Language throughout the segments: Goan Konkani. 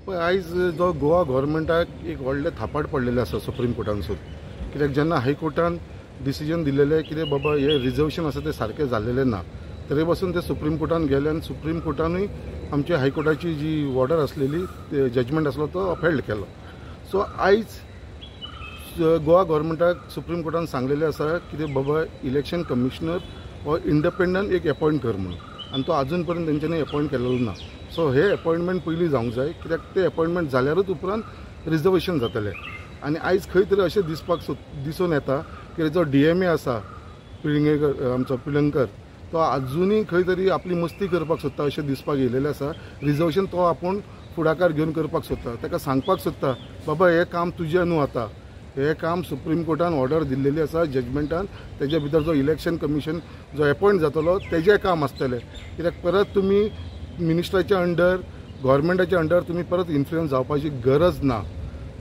पळय आयज जो गोवा गव्हर्मेंटाक एक व्हडलें थापाट पडलेलें आसा सुप्रीम कोर्टानसून, कित्याक जेन्ना हायकोर्टान डिसिजन दिलेलें कितें बाबा हे रिजर्वेशन आसा तें सारकें जाल्लेलें ना, तरी पासून ते सुप्रीम कोर्टान गेले आनी सुप्रीम कोर्टानूय आमच्या हायकोर्टाची जी ऑर्डर आसलेली जजमेंट आसलो तो अपहेल्ड केलो. सो आयज गोवा गव्हर्मेंटाक सुप्रीम कोर्टान सांगलेलें आसा कितें बाबा इलेक्शन कमिशनर हो इंडिपेंडंट एक एपॉयंट कर म्हणून, आनी तो आजून पर्यंत तेंच्यांनी एपॉयंट केलेलो ना. सो हे एपॉयंटमेंट पयलीं जावंक जाय, कित्याक ते एपॉयंटमेंट जाल्यारूच उपरांत रिजर्वेशन जातलें. आनी आयज खंय तरी अशें दिसपाक दिसून येता की जो DMA आसा पिळंगेकर, आमचो पिळंगकर, तो आजुनूय खंय तरी आपली मस्ती करपाक सोदता अशें दिसपाक येयलेलें आसा. रिजर्वेशन तो आपूण फुडाकार घेवन करपाक सोदता, ताका सांगपाक सोदता बाबा हें काम तुजें न्हू, आतां हें काम सुप्रीम कोर्टान ऑर्डर दिल्लेली आसा जजमेंटान, तेजे भितर जो इलेक्शन कमिशन जो एपॉयंट जातलो तेजें काम आसतलें. कित्याक परत तुमी मिनिस्टराच्या अंडर, गव्हर्मेंटाच्या अंडर तुमी परत इन्फ्लुयन्स जावपाची गरज ना.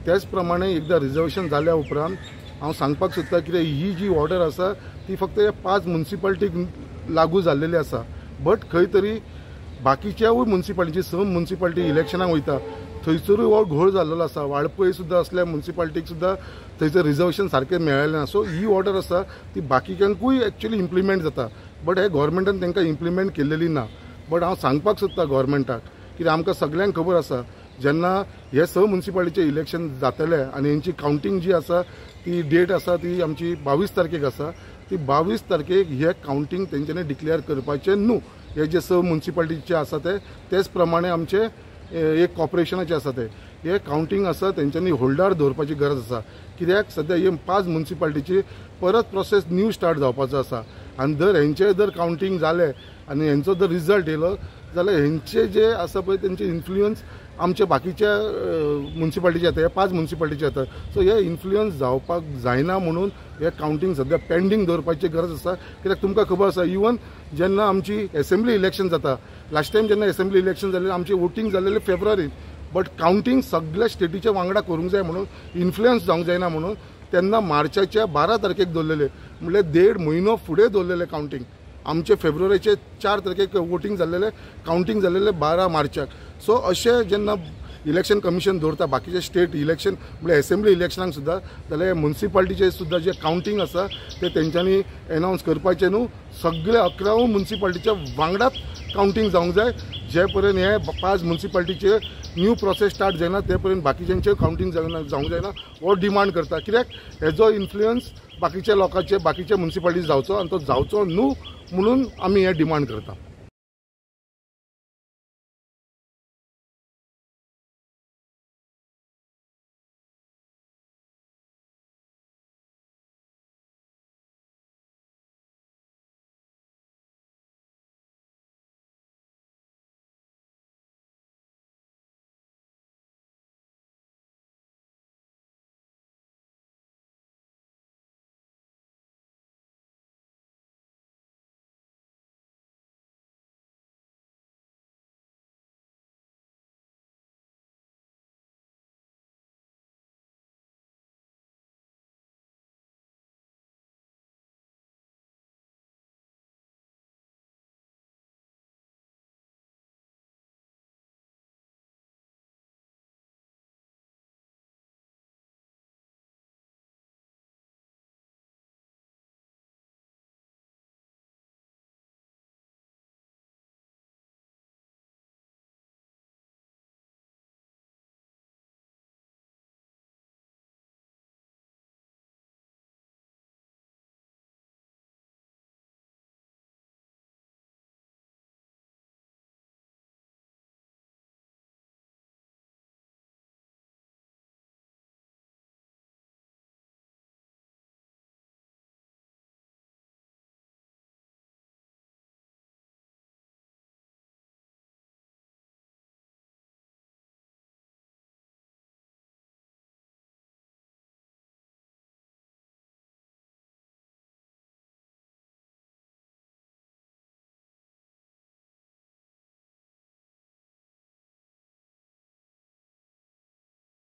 त्याच प्रमाणे एकदां रिजर्वेशन जाल्या उपरांत हांव सांगपाक सोदता कितें ही जी ऑर्डर आसा ती फक्त ह्या 5 मुन्सिपालिटीक लागू जाल्लेली आसा, बट खंय तरी बाकीच्यावूय मुन्सिपालिटी 6 मुन्सिपालिटी इलेक्शनाक वयता थंयसरूय हो घोळ जाल्लो आसा. वाळपय सुद्दां असल्या मुन्सिपालिटीक सुद्दां थंयसर रिजर्वेशन सारकें मेळ्ळें ना. सो ही ऑर्डर आसा ती बाकीच्यांकूय एक्चुअली इम्प्लिमेंट जाता, बट हे गव्हर्मेंटान तांकां इम्प्लिमेंट केल्लेली ना. बट हांव सांगपाक सोदता गव्हर्मेंटाक कित्याक आमकां सगल्यांक खबर आसा जेन्ना हे 6 मुन्सिपालिटीचे इलेक्शन जातले आनी हेंची कावंटींग जी आसा ती डेट आसा ती आमची 22 तारखेक आसा, ती 22 तारखेक हे कावंटींग तेंच्यांनी डिक्लेअर करपाचें न्हू. हे जे 6 मुन्सिपालिटीचे आसा ते तेच प्रमाणे आमचे एक कॉर्पोरेशनाचे आसा ते हे कावंटींग आसा तेंच्यांनी होल्डार दवरपाची गरज आसा, कित्याक सद्या हे 5 मुन्सिपालिटीची परत प्रोसेस न्यू स्टार्ट जावपाचो आसा. आनी जर हेंचे जर कावंटींग जालें आनी हेंचो जर रिजल्ट येयलो जाल्यार हेंचे जे आसा पळय तेंचे इन्फ्लुयन्स आमच्या बाकीच्या मुन्सिपालिटीचे येता, हे 5 मुन्सिपालिटीचे येता. सो हे इन्फ्लुयन्स जावपाक जायना म्हणून हे कावंटींग सद्या पेंडींग दवरपाची गरज आसा. कित्याक तुमकां खबर आसा इवन जेन्ना आमची एसेंब्ली इलेक्शन जाता, लास्ट टायम जेन्ना एसेंब्ली इलेक्शन जालें आमचें वोटींग जालेलें फेब्रुवारीन, बट कावंटींग सगळ्या स्टेटीच्या वांगडा करूंक जाय म्हणून इन्फ्लुयन्स जावंक जायना म्हणून तेन्ना मार्चाच्या 12 तारखेक दवरलेले, म्हणल्यार 1.5 म्हयनो फुडें दवरलेलें कावंटींग. आमचे फेब्रुवारीचे 4 तारखेक वोटींग जाल्लेलें, कावंटींग जाल्लेलें 12 मार्चाक. सो अशें जेन्ना इलेक्शन कमिशन दवरता बाकीचे स्टेट इलेक्शन म्हणल्यार एसेंब्ली इलेक्शनाक सुद्दां, जाल्यार मुन्सिपालिटीचे सुद्दां जे कावंटींग आसा ते तेंच्यांनी एनावन्स करपाचें न्हू, सगळे 11 मुन्सिपालिटीच्या वांगडाच कावंटींग जावंक जाय. जे पर्यंत हे 5 मुन्सिपालिटीचे न्यू प्रोसेस स्टार्ट जायना ते पर्यंत बाकीच्यांचे कावंटींग जावंक जायना हो डिमांड करता, कित्याक हेजो इन्फ्लुयन्स बाकीच्या लोकांचे बाकीच्या मुन्सिपालिटी जावचो आनी तो जावचो न्हू म्हणून आमी हे डिमांड करता.